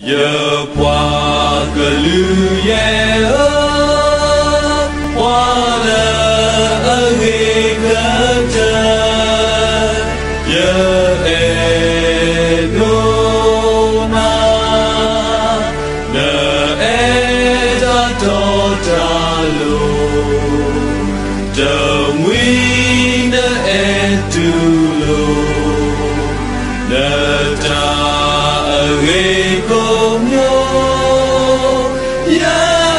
ယပှၤကလုာ်ယဲၢ်ဧၢ, ပှၤလၢအဂ့ၤကတၢၢ်, ယအဲၣ်ဒိးနၤ, နအဲၣ်တၢ်တီတၢ်လိၤ, တမှံၤနအဲၣ်တူၢ်လိာ် နတၢ်အဂ့ၤကိးမံၤ, ယ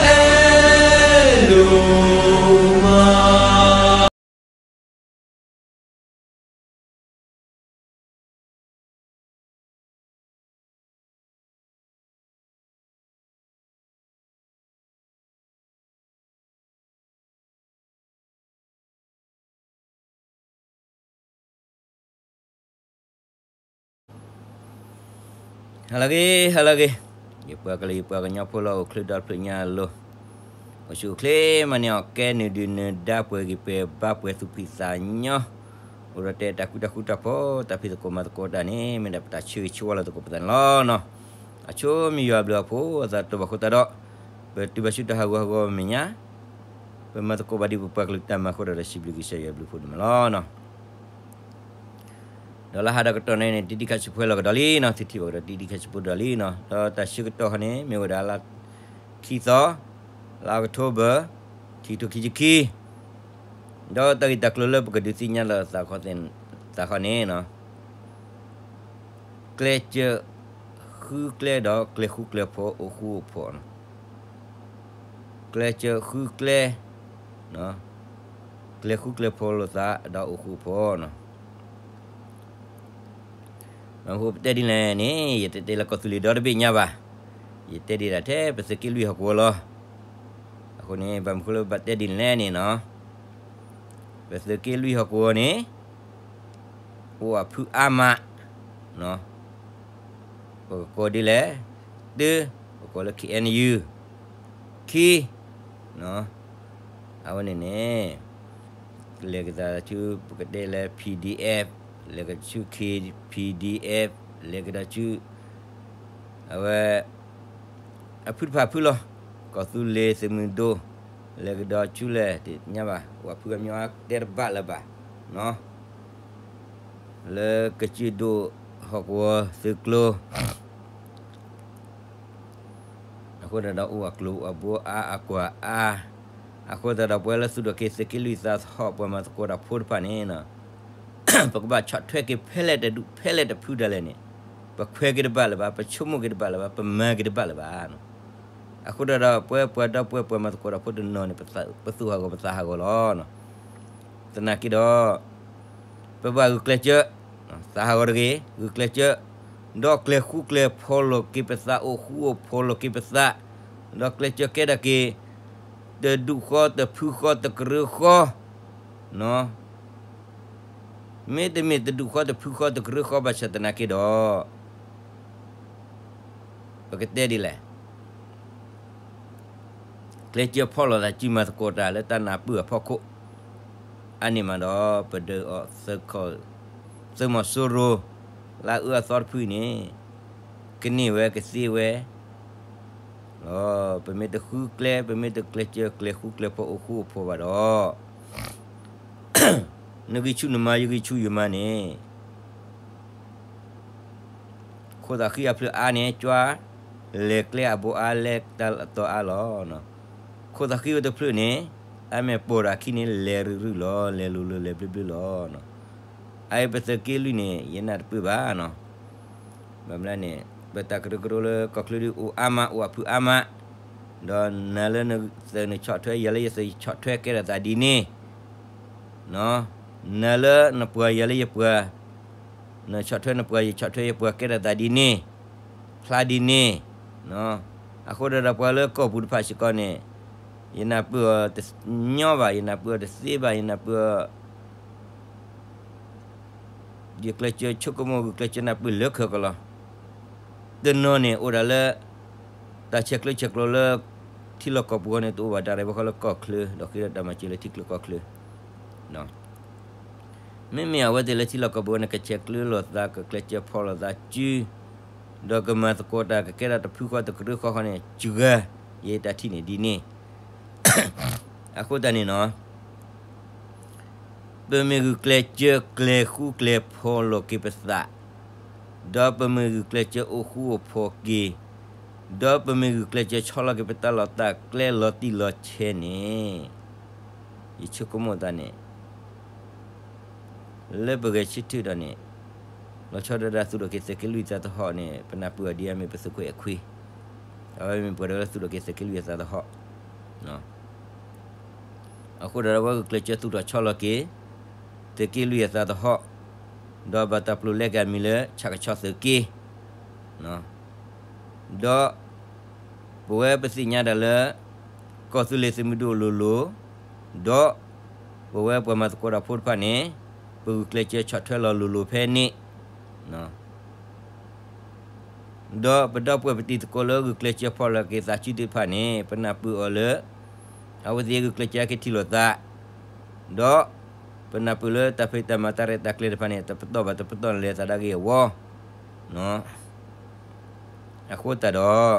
အဲၣ်ဒိးမး. ဟါလၢအဂ့ၤ, ဟါလၢအဂ့ၤ, ယပှၤကလုာ်ယပှၤကညီဖိလၢအိၣ်ချ့ဒီဖျၢၣ်ညါအလိၤ, အိၣ်ဆူၣ်အိၣ်ချ့မးန့ၣ် အီၣ်ကဲနုာ်ဒုးနုာ်ဒါ ပှဲၤဂံၢ်ပှဲၤဘါ ပှဲၤသူၣ်ဖှံသးညီ, အိၣ်ဒီးတဲတၢ်ဃူတၢ်ဖိး တၢ်ဖံးသကိးမၤသကိးတၢ်န့ၣ် မ့ၢ်ဒၣ်ပတၢ်ဆၢဂ့ၤဆၢဝါလီၤသကိးပသးန့ၣ်လီၤ. အဆိမ့ၢ်ယွၤအဘျုးအဖှိၣ် အသးတဘၣ်ဃိသတးဒီး ပတုၤဘၣ်ဆူတၢ်ဟးဂီၤဟးဂီၤမဲာ်ညါ ပမၤသကိးဘၣ်ဒ်ပပှၤကလုာ်တၢ်မၤအဃိဒီး စံးဘျုးကစၢ်ယွၤအဘျုးအဖှိၣ်ဒိၣ်မးလီၤ. ဒီးလၢဟါဒီးကတီၢ်န့ၣ်န့ၣ် တံၤဒံးခါဆူးဖှဲလီၤကဒီးလံနီၤ, သုထံၣ်ဘၣ်ကဒီးတံၤဒံးခါဆူးဖှဲဒီးလံနီၤ, ဒီးတၢ်ဆၢကတီၢ်ခီန့ၣ် မ့ၢ်ဝဲဒၣ်လၢခံသီ, လါအီးကထိဘၢၣ်, ခံကထိခံဆံခံ, ဒီးတၢ်ဂ့ၢ်တၢ်ကျိၤလၢပကဒုးသ့ၣ်ညါလီၤ သးခီန့ၣ်နီၤ, ကျဲးစၢးဃုကျဲဒီးကျဲၤဃူကျဲၤဖိးအိၣ်ဃူအိၣ်ဖိးနီၤ, ကျဲးစၢးဃုကျဲ, ကျဲၤဃူကျဲၤဖိးလိာ်သးဒီးအိၣ်ဃူအိၣ်ဖိးနီၤ. ဘၣ်မနုၤပတဲဒ်လဲၣ်န့ၣ် ယတတဲလၢကီၢ်သူလ့ၤဒီတဘ့ၣ်ညါဘၣ်, ယတဲဒံးဒၣ်ထဲပသုးက့လွံၢ်ဟီၣ်ကဝီၤလီၤ. အဃိန့ၣ် ဘၣ်မနုၤလၢဘၣ်တဲဒ်လဲၣ်န့ၣ်နီၤ, ပသုးက့လွံၢ်ဟီၣ်ကဝီၤန့ၣ် အိၣ်အဖုအါမး, ပကကိးဒ်လဲၣ်, တၢ, ပကိးလၢ ခ့ၣ်အဲၣ်ယူၣ်, ခံ, အဝဲန့ၣ်န့ၣ် လဲၤကဒီးဆူ ပကတဲလၢ PDF, လဲၤကဒီးဆူ ခ့ၣ် PDF, လဲၤကဒီးဆူ အဝဲ အဖုတဖၣ်ဖုလီၤ, ကီၢ်သူလ့ၤသုးမုၢ်ဒိၣ်, လဲၤကဒီးဆူလဲၣ် တသ့ၣ်ညါဘၣ်, အိၣ်အဖုအါမး တဲတဘၣ်လၢၤဘၣ်, လၢကစၢၢ်ဒိၣ်ဟီၣ်ကဝီၤသုးကျိၤ အဃိသတးဒီးအိၣ်အကျိၤအဘိအါအကွၢ်အါ, အဃိသတးဒီးပဝဲလၢသူၣ်ထီၣ်က့ၤသုးက့လွံၢ်သးဟီၣ်ပှၤမၤသကိးတၢ်ဖိတဖၣ်န့ၣ် ပကဘၣ်ဆီၣ်ထွဲက့ၤဖဲလဲၣ်တဒူၣ်ဖဲလဲၣ်တဖုဒၣ်လဲာ်န့ၣ်, ပခွဲးက့ၤတဘၣ်လၢၤဘၣ်, ပဆိကမိၣ်က့ၤတဘၣ်လၢၤဘၣ်, ပမၤက့ၤတဘၣ်လၢၤဘၣ်. အဃိသတးဒီးပဝဲပှၤဒီပုၢ်ဝဲၢ်ပှၤမၤသကိးတၢ်ဖိတနီၤန့ၣ် ပသူၣ်ဟးဂီၤပသးဟးဂီၤလီၤ. သနာ်က့ဒီး ပဘၣ်ဂုာ်ကျဲးစၢး, သးဟးဂီၤတဂ့ၤ, ဂုာ်ကျဲးစၢး, ဒီးကျဲၤဃူကျဲၤဖိးလိာ်က့ၤပသး အိၣ်ဃူအိၣ်ဖိးလိာ်က့ၤပသး, ဒီးကျဲးစၢးကဲဒၣ်က့ၤ တဒူၣ်ဃီတဖုဃီတကရၢဃီ, မ့တမ့ၢ်တဒူၣ်ဃီတဖုဃီတကရၢဃီဘၣ်ဆၣ်သနာ်က့ဒီး ပကတဲဒ်လဲၣ်, ကျဲးစၢးဖီၣ်လိာ်သးစုမၤသကိးတၢ်လၢတၢ်နၢ်ပၢၢ်အဖီခိၣ်, အါန့ၢ်မးဒီး ပဒုးအီၤ သုးမီၤစိရိၤ လၢအအၢအသီတဖုအံၤန့ၣ် ကန့ၢ်ဝဲကသ့ဝဲလီၤ. ပမ့ၢ်တဃုကျဲ ပမ့ၢ်တကျဲးစၢးကျဲၤဃူကျဲၤဖိးအိၣ်ဃူအိၣ်ဖိးဘၣ်ဒီး နဂံၢ်ဆူၣ်နမါ ယဂံၢ်ဆူၣ်ယမါန့ၣ် ခိၣ်သးဃံအဖျၢၣ်အါန့ၣ် ကၠွါ လဲၤကျဲအဘိအါ လဲၤတၢ်အတီအါလီၤ. ခိၣ်သးဃံဝဲတဖျၢၣ်န့ၣ် အမ့ၢ်ပိာ်ဒီးအခံန့ၣ် လဲၤရုၢ်ရုၢ်လီၤ လဲၤလိၤလိၤ လဲၤဘျုးဘျုးလီၤ. အအံၤပသုးက့လွံၢ်န့ၣ် ယနၢ်တပၢၢ်ဘၣ်နီၤ. ဘၣ်မနုၤလဲၣ်န့ၣ် ပတၢ်ကရၢကရိလၢကီၢ်ချၢဒုးအိၣ်အါမး အိၣ်အဖုအါမး, ဒီးနၤလၢနသုးနဆီၣ်ထွဲ ယၤလၢယသုးဆီၣ်ထွဲကဲထီၣ်သးဒ်န့ၣ် နၤလၢနပှၤယၤလၢယပှၤ, နဆီၣ်ထွဲနပှၤ ယဆီၣ်ထွဲယပှၤကဲထီၣ်သးဒ်န့ၣ်, ဖျါဒ်န့ၣ်, အဃိဒီးပှၤလၢကီၢ်ပူၤတဖၣ်စ့ၢ်ကီးန့ၣ် ယနၢ်ပၢၢ်အီၤတညီဘၣ်, ယနၢ်ပၢၢ်အီၤတသ့ဘၣ်, ယနၢ်ပၢၢ်အီၤ ယကျဲးစၢးဆိကမိၣ် ဂုာ်ကျဲးစၢးနၢ်ပၢၢ်လၢခဲကလီၤ. တနီၤန့ၣ်အိၣ်ဒၣ်လၢ တၢ်ဆဲးကျၢဆဲးကျိးလၢ ထံလီၢ်ကီၢ်ပူၤန့ၣ် တအိၣ်ဘၣ်ဒၣ်ရဲၣ်ဘၣ်ဃီလၢကီၢ်ချၢ ဒီးဃ့ဒီးတၢ်မၤစၢၤလၢထံချၢကီၢ်ချၢ မ့မ့ၢ်အဝဲသ့ၣ်လၢထံလီၢ်ကီၢ်ပူၤန့ၣ် ကဆဲးကျၢလိာ်သး ကကျဲးစၢးဖီၣ်လိာ်သးစု ဒီးကမၤသကိးတၢ်ကကဲထီၣ်တဖုဃီတကရၢဃီဃီန့ၣ် စှၤ, ယတၢ်ထံၣ်န့ၣ်ဒ်န့ၣ်. အဃိသတးန့ၣ်နီၤ ပမ့ၢ်ဂုာ်ကျဲးစၢးကျဲၤဃူကျဲၤဖိးလိာ်က့ၤပသး, ဒီးပမ့ၢ်ဂုာ်ကျဲးစၢးအိၣ်ဃူအိၣ်ဖိးက့ၤ, ဒီးပမ့ၢ်ဂုာ်ကျဲးစၢးဆီလီၤက့ၤပတၢ်လီၢ်တၢ်ကျဲလီၤတံၢ်လီၤဆဲးန့ၣ် ယဆိကမိၣ်သးန့ၣ် လၢပဂဲၤဆၢထၢၣ်ဒီးန့ၣ် လီၤဆီဒၣ်တၢ်သူၣ်ထီၣ်က့ၤသုးက့လွံၢ်သးသဟီၣ်န့ၣ် ပနၢ်ပၢၢ်အီၤဒ်အမ့ၢ်ပသုးခိၣ်အဲၣ်ခွံ, အဝဲမ့ၢ်ပှၤဒီးလၢသူၣ်ထီၣ်က့ၤသုးက့လွံၢ်အသးသဟီၣ်. အဃိဒီးအဝဲဂုာ်ကျဲးစၢးသူၣ်ထီၣ်ဆီလီၤက့ၤ သုးက့လွံၢ်အသးသဟီၣ်, ဒီးဘၣ်တၢ်ပျိာ်လဲက့ၤအမံၤလၢ ဆၣ်ကဆီသုးက့ ဒီးပဝဲပသ့ၣ်ညါဒၣ်လၢ ကီၢ်သူလ့ၤသုးမုၢ်ဒိၣ်လိၤလိၤ, ဒီးပဝဲပှၤမၤသကိးတၢ်ဖိတဖၣ်န့ၣ် ပဂုာ်ကျဲးစၢးဆီၣ်ထွဲလီၤလိၤလိၤဖဲန့ၣ်, ဒီးပဒီပုၢ်ဝဲၢ်ပတံၤသကိးလၢဂုာ်ကျဲးစၢးဖီၣ်လီၤက့ၤသးစုသ့ၣ်တဖၣ်န့ၣ် ပနၢ်ပၢၢ်အီၤလၢ အဝဲသ့ၣ်ဂုာ်ကျဲးစၢးက့ၤထံၣ်လိာ်သး, ဒီးပနၢ်ပၢၢ်လၢတၢ်ဖံးတၢ်မၤတၢ်ရဲၣ်တၢ်ကျဲၤတဖၣ်န့ၣ် တပတီၢ်ဘၣ်တပတီၢ်န့ၣ် လဲၤသးဒၣ်ဂ့ၤအဂီၢ် အဃိသတးဒီး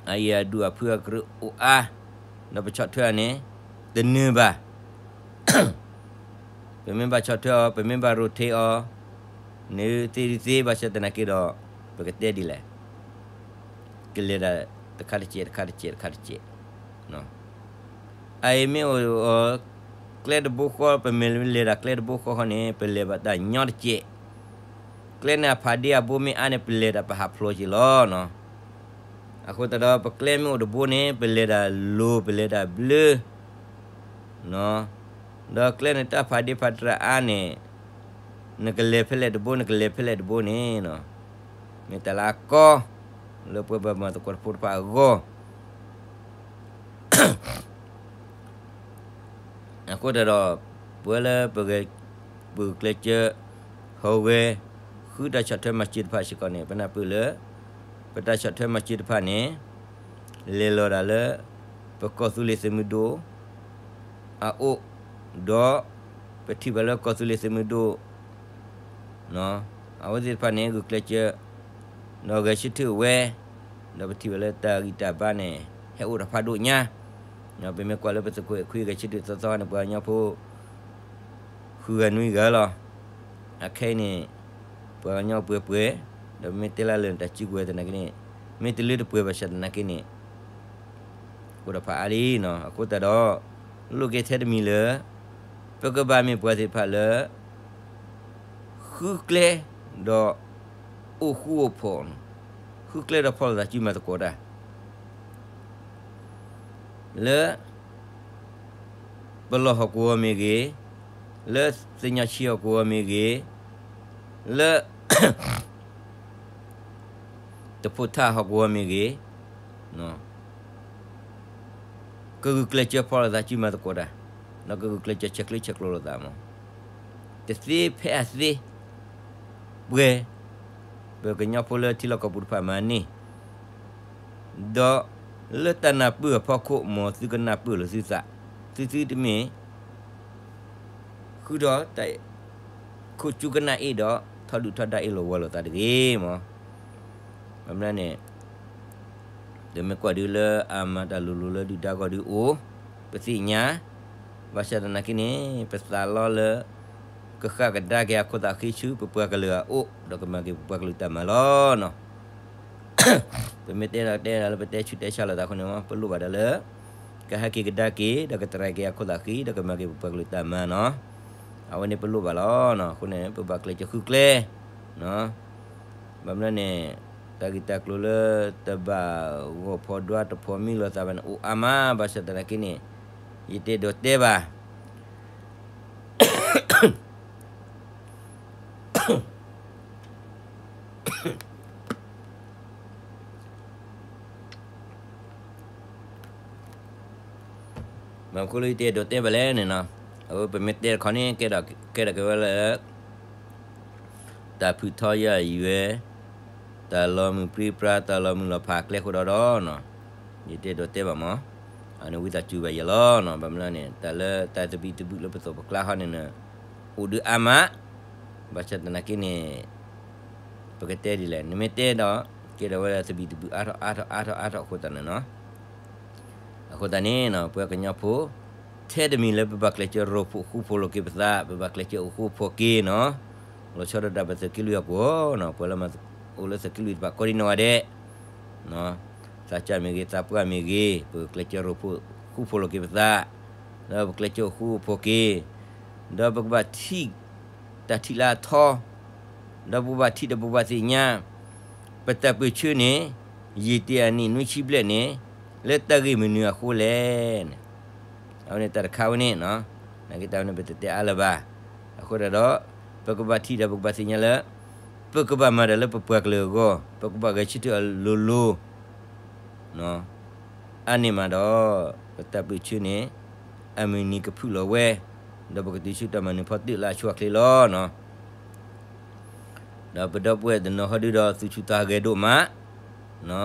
အအံၤအဒူၣ်အဖုအကရၢအိၣ်အါ, ဒီးပဆီၣ်ထွဲအီၤန့ၣ် တနၢၤဘၣ်. ပမ့ၢ်ဘၣ်ဆီၣ်ထွဲအီၤ ပမ့ၢ်ဘၣ်ရိထ့အီၤ န့ၣ်သ့ၣ်ဒုသ့ၣ် ဘၣ်ဆၣ်သနာ်က့ဒီး ပကတဲဒ်လဲၣ်, ကလဲၤဒၣ်တခါတစဲး တခါတစဲး တခါတစဲး အအံၤမ့ၢ်အိၣ် ကျဲတဘိဃီ ပမ့ၢ်လဲၤဒၣ်ကျဲတဘိဃီဃီန့ၣ် ပလဲၤဘၣ်တၢ်ညီတစဲး, ကျဲန့ၣ်အဖးဒ့အဘိမ့ၢ်အါန့ၣ် ပလဲၤဒၣ်ပဟးဖျိးက့ၤလီၤ. အဃိသတးဒီး ပကျဲမ့ၢ်အိၣ်တဘိန့ၣ် ပလဲၤဒၣ်လိၤ ပလဲၤဒၣ်ဘျၢ ဒီးကျဲန့ၣ်တၢ်ဖးဒ့ဖးတြၢ်အါန့ၣ် နကလဲၤဖဲလဲၣ်တဘိ နကလဲၤဖဲလဲၣ်တဘိန့ၣ် မ့ၢ်တၢ်လၢအကီ လၢပှၤဘၣ်မၤသကိးတဖိတဖၣ်အဂီၢ် အဃိသတးဒီး ပဝဲလၢပဂဲၤ ပဂုာ်ကျဲးစၢး ဟီၣ်ဂဲၤ ဃုတၢ်ဆီၣ်ထွဲမၤစၢၤတဖၣ်စ့ၢ်ကီးန့ၣ် ပနၢ်ပၢၢ်လၢ ပတၢ်ဆီၣ်ထွဲမၤစၢၤတဖၣ်န့ၣ် လဲၤလီၤဒၣ်လၢ ပကီၢ်သူလ့ၤသုးမုၢ်ဒိၣ် အအိၣ်, ဒီးပထံၣ်ဘၣ်လၢကီၢ်သူလ့ၤသုးမုၢ်ဒိၣ် အဝဲသ့ၣ်တဖၣ်န့ၣ် ဂုာ်ကျဲးစၢး ဒီးဂဲၤဆၢထၢၣ်ဝဲ, ဒီးပထံၣ်ဘၣ်လၢတၢ်ဂံၢ်တၢ်ဘါန့ၣ် ဟဲအိၣ်ဒီးဖးဒိၣ်ညါ, ပမ့ၢ်ကွၢ်လၢပသုးခိၣ်အဲၣ်ခွံဂဲၤဆၢထၢၣ်သီသီန့ၣ် ပှၤကညီဖိ ဃုဂၤနွံဂၤလီၤ. အခဲအံၤန့ၣ် ပှၤကညီပှဲၤပှဲၤ, ဒီးမ့ၢ်တဲလၢလၢာ်န့ၣ် တၢ်စုကဝဲၤသနာ်က့န့ၣ် မ့ၢ်တလၢတပှဲၤဘၣ်ဆၣ်သနာ်က့န့ၣ် အိၣ်ဒီးဖးအါလံနီၤ. အဃိသတးဒီး လိၣ်က့ၤထဲတမံၤလၢ ပကဘၣ်မ့ၢ်ပှၤသ့ၣ်တဖၣ်လၢ ဃုကျဲ ဒီး အိၣ်ဃူအိၣ်ဖိး, ဃုကျဲဒီးဖီၣ်လိာ်သးစုမၤသကိးတၢ် လၢ ပလီၢ်ဟီၣ်ကဝီၤမ့ၢ်ဂ့ၤ, လၢသ့ၣ်ညါဆံဟီၣ်ကဝီၤမ့ၢ်ဂ့ၤ, လၢ တဖိးထးဟီၣ်ကဝီၤမ့ၢ်ဂ့ၤ, ကဂုာ်ကျဲးစၢးဖီၣ်လိာ်သးစုမၤသကိးတၢ်, ဒီးကဂုာ်ကျဲးစၢးဆဲးကျၢဆဲးကျိးလိာ်သးမး, တသ့ဖဲအသ့ ပှဲၤ ပကညီဖိလၢထံလီၢ်ကီၢ်ပူၤတဖၣ်မၤန့ၢ်, ဒီးလၢတၢ်နၢ်ပၢၢ်အဖီခိၣ် မ်သုကနၢ်ပၢၢ်လိာ်သုသး, သုသုတမ့ၢ် ဃုထီၣ်တၢ် ခိၣ်ကၠူကနၣ်အ့ၣ်ဒီး ထီဒုၣ်ထီဒါအ့ၣ်လိာ်ဝီလိာ်သးတဂ့ၤမး. ဘၣ်မနုၤန့ၣ် တမ့ၢ်ကွၢ်ဒုလၢအမၤတၢ်လိၤလိၤလၢဒုၣ်ဒါဂီၢ်ဒုအိၣ်, ပသ့ၣ်ညါ, ဘၣ်ဆၣ်သနာ်က့န့ၣ် ပသးလီလၢ ကဃၣ်ကဒါက့ၤအခိၣ်သးဃံဆူပပှၤကလုာ်အအိၣ် ဒီးကမၤက့ၤပပှၤကလုာ်တၢ်မၤလီၤ. ပမ့ၢ်တဲဒီးတဲဒၣ်လၢပတဲဆူးတဲဆါလိာ်သးအဃိန့ၣ် ပလိၣ်ဘၣ်ဒၣ်လၢ ကဟဲက့ၤကဒါက့ၤ ဒီးကတြီက့ၤအခိၣ်သးဃံ ဒီးကမၤက့ၤပပှၤကလုာ်တၢ်မၤနီၤ. အဝဲန့ၣ်ပလိၣ်ဘၣ်လီၤ. အဃိန့ၣ် ပဘၣ်ကျဲးစၢးဃုကျဲ ဘၣ်မနုၤန့ၣ် တၢ်ဂ့ၢ်တၢ်ကျိၤလၢတဘၣ်ဂီၢ်ဖီဒွးတဖိးမံလိာ်သးဘၣ်န့ၣ် အိၣ်အါမး ဘၣ်ဆၣ်သနာ်က့န့ၣ် ယတအဲၣ်ဒိးတဲဘၣ် ဘၣ်မနုၤဃိလၢယတအဲၣ်ဒိးတဲဘၣ်လဲၣ်န့ၣ်နီၤ, အဝဲပမ့ၢ်တဲတခီန့ၣ် ကဲဒိးကဲဝဲလၢ တၢ်ဖုးထီယၢ်ယွဲ, တၢ်လီၤမုၢ်ပြံပြါ တၢ်လီၤမုၢ်လီၤဖးကျဲဃိဒီးဒီးနီၤ, ယတအဲၣ်ဒိးတဲဘၣ်မး, အန့ၣ်ဝံသးစူၤဘၣ်ယဲလီၤနီၤ. ဘၣ်မနုၤန့ၣ် တၢ်လၢတၢ်သဘံၣ်သဘုၣ်လၢပသိးပကျါဃီန့ၣ် အိၣ်ဒုးအါမး, ဘၣ်ဆၣ်သနာ်က့န့ၣ် ပကတဲဒ်လဲၣ်, နမ့ၢ်တဲဒီး ကဲထီၣ်ဝဲဒၣ်သဘံၣ်သဘုၣ်အါထီၣ်အါထီၣ်အါထီၣ်အါထီၣ်အဃိသတးန့ၣ်နီၤ. အဃိသတးန့ၣ်နီၤ ပှၤကညီဖိ ထဲတမံၤလၢပဘၣ်ကျဲးစၢးရိၣ်ဖှိၣ်ဃူဖိးလိာ်က့ၤပသး, ပဘၣ်ကျဲးစၢးအိၣ်ဃူအိၣ်ဖိးက့ၤနီၤ, လီၤဆီဒၣ်တၢ်ပသုးက့လွံၢ်အပူၤနီၤ, ပှၤလၢမၤအိၣ်လၢသုးက့လွံၢ်တဖၣ်ကိးဒံနီၢ်ဂၤဒဲး သးစၢ်မ့ၢ်ဂ့ၤ, သးပှၢ်မ့ၢ်ဂ့ၤ, ပကကျဲးစၢးရိၣ်ဖှိၣ်ဃူဖိးလိာ်က့ၤပသး, ဒီးပကကျဲးစၢးအိၣ်ဃူအိၣ်ဖိးက့ၤ, ဒီးပကဘၣ်ထံၣ်တၢ်ထံၣ်လၢအထီ, ဒီးပကဘၣ်ထံၣ်ဒီးပကဘၣ်သ့ၣ်ညါ, ပတၢ်ပၢၢ်ဆၢန့ၣ် ယံာ်တ့ၢ်အနံၣ်နွံဆံဘျဲၣ်န့ၣ် လၢတၢ်ဂ့ၢ်မနုၤအဃိလဲၣ်န့ၣ်, အဝဲန့ၣ်တၢ်တခါဝဲန့ၣ်, နာ်က့တၢ်ဝဲန့ၣ် ပတတဲအါလၢၤဘၣ်. အဃိဒီး ပကဘၣ်ထံၣ်ဒီးပကဘၣ်သ့ၣ်ညါလၢ ပကဘၣ်မၤတၢ်လၢပပှၤကလုာ်အဂီၢ်, ပကဘၣ်ဂဲၤဆၢထၢၣ်အလိၤလိၤ အါန့ၢ်မးဒီး ပတၢ်ပၢၢ်ဆၢန့ၣ် အမုၢ်နံၤကဖုၣ်လီၤဝဲ, ဒီးပကတုၤဆူတၢ်မၤနၢၤဖီတၢၣ်လၢအဆိအချ့လီၤ. ဒီးပဒီပုၢ်ဝဲၢ်တနီၤဟီဒုဒီး သူၣ်ဆူၣ်သးဂဲၤဒိၣ်မး,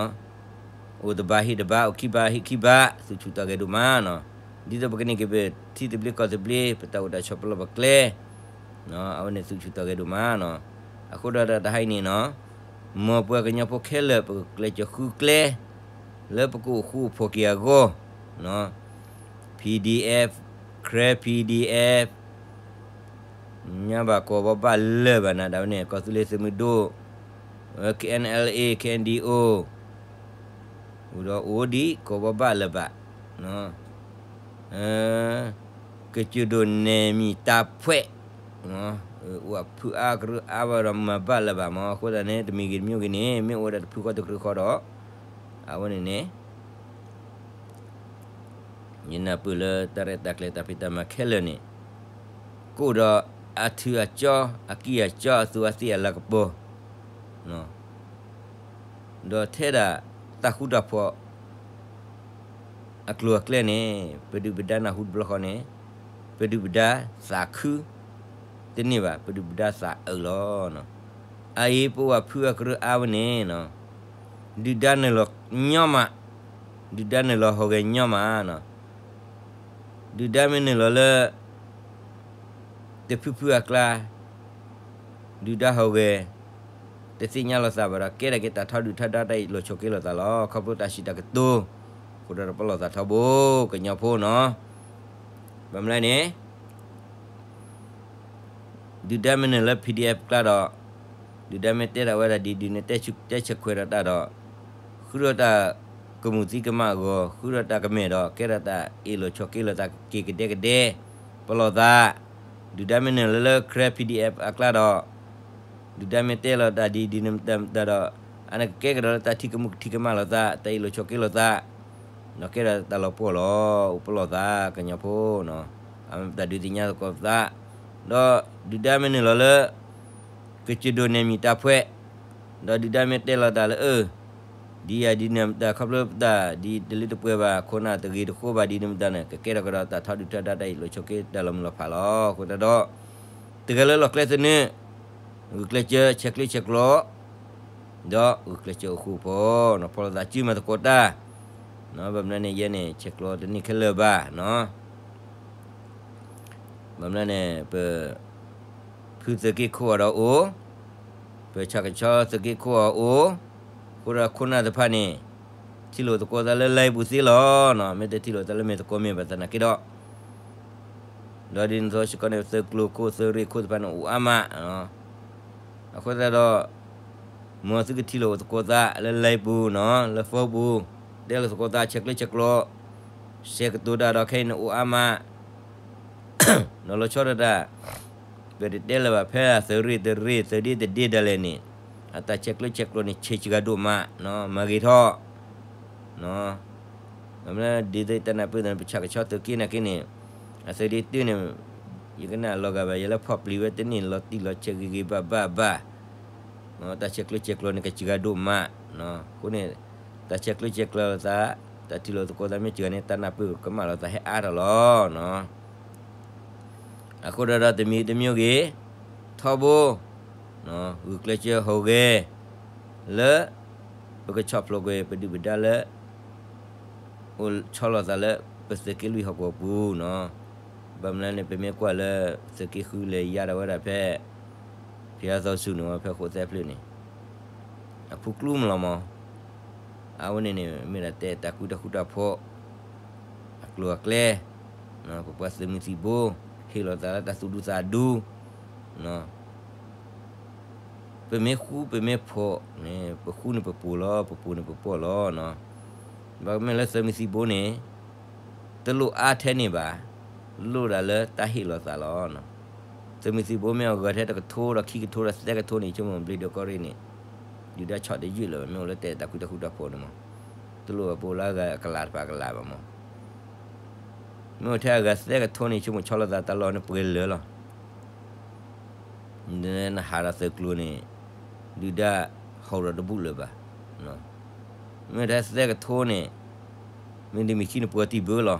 အိၣ်တဘးဟ့ၣ်တဘး, အိၣ်ခံဘးဟ့ၣ်ခံဘး, သူၣ်ဆူၣ်သးဂဲၤဒိၣ်မးနီၤ. ဒ်သိးပကန့ၢ်က့ၤပထံသဘျ့ကီၢ်သဘျ့, ပတၢ်အိၣ်တၢ်ဆိးပလီၢ်ပကျဲ, အဝဲန့ၣ်သူၣ်ဆူၣ်သးဂဲၤဒိၣ်မးနီၤ. အဃိဒီးတဟါအံၤန့ၣ်နီၤ, မ်ပှၤကညီဖိခဲလၢာ် ပကကျဲးစၢးဃုကျဲ လၢပကအိၣ်ဃူအိၣ်ဖိးက့ၤအဂီၢ်, PDF, Karen PDF, ညါဘၣ်ကီၢ်ဘီဘၣ်လၢၤဘၣ်နၤ ဒ်ဝဲန့ၣ် ကီၢ်သူလ့ၤသုးမုၢ်ဒိၣ်, KNLA, KNDO, အိၣ်ဒီးအိၣ်ဒံးကီၢ်ဘီဘၣ်လၢၤဘၣ်, ကစၢၢ်ဒိၣ်နဲၣ်မံၤတၢ်ဖှဲး, အိၣ်အဖုအါကရၢအါဘၣ်ဒီးမၤဘၣ်လၢၤဘၣ်မး. အဃိသတးန့ၣ် တမံၤဂ့ၤတမံၤဂ့ၤန့ၣ် မ့ၢ်အိၣ်ဝဲဒၣ်တဖုဃီတကရၢဃီဒီး အဝဲန့ၣ်န့ၣ် ယနၢ်ပၢၢ်လၢတၢ်ရဲၣ်တၢ်ကျဲၤတၢ်ဖံးတၢ်မၤခဲလၢာ်န့ၣ် ကအိၣ်ဒီးအထူးအကၠီ, အကံၢ်အကၠီ, အသူးအသ့ၣ်အလၤကပီၤ, ဒီးထဲဒၣ်တၢ်ဃူတၢ်ဖိးအကျိၤအကျဲန့ၣ် ပဒုၣ်ပဒါနၢ်ဟူတဘျီဃီန့ၣ် ပဒုၣ်ပဒါသးခုတန့ၢ်ဘၣ်, ပဒုၣ်ပဒါသးအုးလီၤ. အအံၤပအိၣ်အဖုအကရၢအါဝဲန့ၣ် ဒုၣ်ဒါနုာ်လီၤညီမး, ဒုၣ်ဒါနုာ်လီၤဟီၣ်ဂဲၤညီမး, ဒုၣ်ဒါမ့ၢ်နုာ်လီၤလၢ တဖုဖုအကျါ, ဒုၣ်ဒါဟီၣ်ဂဲၤ တသ့ၣ်ညါလိာ်သးဘၣ်ဒီး ကဲထီၣ်က့ၤတၢ်ထီဒုၣ်ထီဒါတၢ်အ့ၣ်လိာ်ဆိးက့လိာ်သးလီၤ. ခီဖျိတၢ်စံးတၢ်ကတိၤ, အဃိဒီးပလီၢ်သးထီဘိ ကညီဖိနီၤ. ဘၣ်မနုၤလဲၣ်န့ၣ် ဒုၣ်ဒါမ့ၢ်နုာ်လၢ PDF ကျါဒီး, ဒုၣ်ဒါမ့ၢ်တဲဒၣ်ဝဲဒၣ်ဒ်ဒုးန့ၣ် တဲဆဲးခွဲးဒီးတၢ်ဒီး, ဃုထီၣ်တၢ်ကမူၣ်သံကမၣ်အဂီၢ်, ဃုထီၣ်တၢ်ကမဲာ်ဒီး ကဲထီၣ်တၢ်အ့ၣ်လိာ်ဆိးက့လိာ်သးက့ၤကဒဲကဒဲ, ပလီၢ်သး. ဒုၣ်ဒါမ့ၢ်နုာ်လၢလၢ Karen PDF အကျါဒီး, ဒုၣ်ဒါမ့ၢ်တဲလီၤတၢ်ဒ်ဒုးန့ၣ်မတၤမတၤဒီး, အန့ၣ်ကကဲကဒီးလၢတၢ်ထံကမူၣ်ထံကမၣ်လိာ်သး, တၢ်အ့ၣ်လိာ်ဆိးက့လိာ်သး ဒီးကဲထီၣ်တၢ်လီၤပှီၢ်လီၤ. အိၣ်ပလီၢ်သး ကညီဖိနီၤ, အမ့ၢ်ပတၢ်ဒုးသ့ၣ်ညါသကိးပသး, ဒီးဒုၣ်ဒါမ့ၢ်နုာ်လီၤလၢ ကစၢၢ်ဒိၣ်နဲၣ်မံၤတၢ်ဖှဲး, ဒီးဒုၣ်ဒါမ့ၢ်တဲလီၤတၢ်လၢအၢ, ဒ်ယၤဒ်န့ၣ်မတၤ ခီဖျိပတၢ်ဒ်တလၢတပှဲၤဘၣ် ခိၣ်နၢ်တဂ့ၤတဃိဘၣ်ဒ်န့ၣ်မတၤန့ၣ် ကကဲထီၣ်ကဒီးတၢ်ထီဒုၣ်ထီဒါတၢ်အ့ၣ်လိာ်ဆိးက့တၢ်လီၤမုၢ်လီၤဖးလီၤ. အဃိသတးဒီး တဂၤလၢလီၢ်ကျဲသနၢၣ်, ဂုာ်ကျဲးစၢးဆဲးကျၢဆဲးကျိး ဒီးဂုာ်ကျဲးစၢးအိၣ်ဃူအိၣ်ဖိးနီၤ, ဖီၣ်လိာ်သးစုမၤသကိးတၢ်, ဘၣ်မနုၤန့ၣ် ယဲန့ၣ် ဆဲးကျိးတန့ၢ်ခဲလၢာ်ဘၣ်နီၤ. ဘၣ်မနုၤန့ၣ် ပ ဖုသုးက့ခိၣ်အီၤဒီးအိၣ်, ပဆၣ်ကဆီသုးက့ခိၣ်အီၤအိၣ်, အဃိဒီးခိၣ်နၢ်တဖၣ်န့ၣ် ထံၣ်လိာ်သကိးသးလၢ live ပူၤသ့လီၤနီၤ, မ့ၢ်တထံၣ်လိာ်သးလၢမ့ၢ်သကိးမ့ၢ်ဘၣ်သနာ်က့ဒီး, ဒီးဒ်န့ၣ်အသိးစ့ၢ်ကီးန့ၣ် သုးကျိၤခိၣ်သုးရ့ၣ်ခိၣ်တဖၣ်န့ၣ်အိၣ်အါမး အဃိသတးဒီး မ်သုကထံၣ်လိာ်သကိးသးလၢ live ပူၤနီၤ, လၢ phone ပူၤ, တဲလိာ်သကိးသးဆဲးကျၢဆဲးကျိး, ဆဲးကတိၤတၢ်ဒီးခဲအံၤန့ၣ်အိၣ်အါမး, ဒီးလီၤဆီဒၣ်တၢ်, ပတတဲလၢၤဘၣ်ဖဲအသုးရ့ၣ်တရ့ၣ် သုးဒ့တဒ့ဒၣ်လဲာ်န့ၣ်, အတၢ်ဆဲးကျၢဆဲးကျိးန့ၣ် ဆဲးစှၤဒိၣ်မး, မၤဂ့ၤထီၣ် မ့ၢ်ဒ်သိးတၢ်နၢ်ပၢၢ်သးန့ၣ် ပဆၣ်ကဆီသုးက့နာ်က့န့ၣ်, အသုးဒ့တုၤန့ၣ်, ယကနၣ်လီၤဂာ်ဘၣ် ယလၢဖီၣ်ပျံၤဝဲတန့ၢ်လီၤတံၢ်လီၤဆဲးဂ့ၤဂ့ၤဘၣ်ဘၣ်ဘၣ်, တၢ်ဆဲးကျၢဆဲးကျိးန့ၣ် ကစှၤဒိၣ်မး, အဃိန့ၣ်, တၢ်ဆဲးကျၢဆဲးကျိးလိာ်သး, တၢ်ထံၣ်လိာ်သကိးသးမ့ၢ်စှၤန့ၣ် တၢ်နၢ်ပၢၢ်ကမၣ်လိာ်သးဟဲအါထီၣ်လီၤ. အဃိဒီးတမံၤတမံၤဂ့ၤ, ထီဘိ, ဂုာ်ကျဲးစၢးဟီၣ်ဂဲၤ, လၢ, ပကဆီၣ်ဖျိးကွံာ်ပဒုၣ်ပဒါလၢ, အိၣ်ဆီလီၤသးလၢပသုးက့လွံၢ်ဟီၣ်ကဝီၤပူၤနီၤ, ဘၣ်မနုၤန့ၣ် ပမ့ၢ်ကွၢ်လၢသုးက့ဃုလဲၤယါဒၣ်ဝဲဒၣ်ဖဲ, ဖဲအသီဆူၣ်န့ၣ်ဝဲဖဲဃိးသၢဖျၢၣ်န့ၣ် အဖုကျူမးလီၤမး, အဝဲန့ၣ်န့ၣ် မ့ၢ်ဒၣ်တဲတၢ်ဃူတၢ်ဖိး အကျိၤအကျဲ, ပပှၤသုးမုၢ်သံၣ်ဘိ ဟ့ၣ်လီၤသးလၢတၢ်သူၣ်ဒူသးဒူ, ပမ့ၢ်ဃူပမ့ၢ်ဖိးန့ၣ် ပဃူန့ၣ်ပပိာ်လီၤ ပပိာ်န့ၣ်ပပီၢ်လီၤ. ဘၣ်မ့ၢ်လၢသုးမုၢ်သံၣ်ဘိန့ၣ် တလိၣ်အါထဲန့ၣ်ဘၣ်, လိၣ်ဒၣ်လၢတၢ်ဟ့ၣ်လီၤသးလီၤ. သုးမုၢ်သံၣ်ဘိမ့ၢ်အဂၤထဲတကထိဒီးခံကထိဒီးသၢကထိန့ၣ် ဆိကမိၣ်ဘျ့ဒိၣ်ကီၢ်ရ့ၣ်န့ၣ် ဒုၣ်ဒါဆီၣ်တယုၢ်လၢၤဘၣ် မ့ၢ်အိၣ်လၢတဲတၢ်ဃူတၢ်ဖိးန့ၣ်မး, တလိၣ်အပိာ်လၢအဂၤအကလးတဖၣ်ကလးဘၣ်မး. မ့ၢ်အိၣ်ထဲအဂၤသၢကထိန့ၣ် ဆိကမိၣ်ဆီလီၤသးတၢ်လီၢ်န့ၣ်ပှဲၤလၢာ်လီၤ. နဟးဒီးသုးကျိၤန့ၣ် ဒုၣ်ဒါဟီၣ်ဒီးတဘူၣ်လၢၤဘၣ်. မ့ၢ်ထဲသၢကထိန့ၣ် မ့ၢ်တမ့ၢ်ခံန့ၣ်ပှၤတံၢ်ဘၢလီၤ.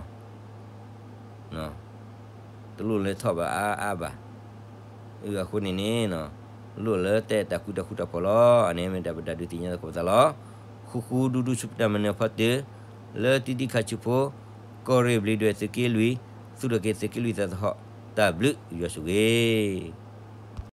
တလိၣ်လဲၤထီၣ်ဘၣ်အါအါဘၣ်. အဃိန့ၣ်န့ၣ် လိၣ်လၢတဲတၢ်ဃူတၢ်ဖိးလီၤ. အန့ၣ်မ့ၢ်တၢ်ပဒုးသ့ၣ်ညါသကိးပသးလီၤ. ဃူဃူဒူဒူဆူတၢ်မၤနၢၤဖီတၢၢ် လၢတံၤတံၤခါဆူဖိ ကီၢ်ရ့ၣ်ဘျ့ဒွဲၣ်သုးက့လွံၢ် သူၣ်ထီၣ်က့ၤသုးက့လွံၢ်သးသဟီၣ် တၢ်ဘျုးယွၤဆိၣ်ဂ့ၤ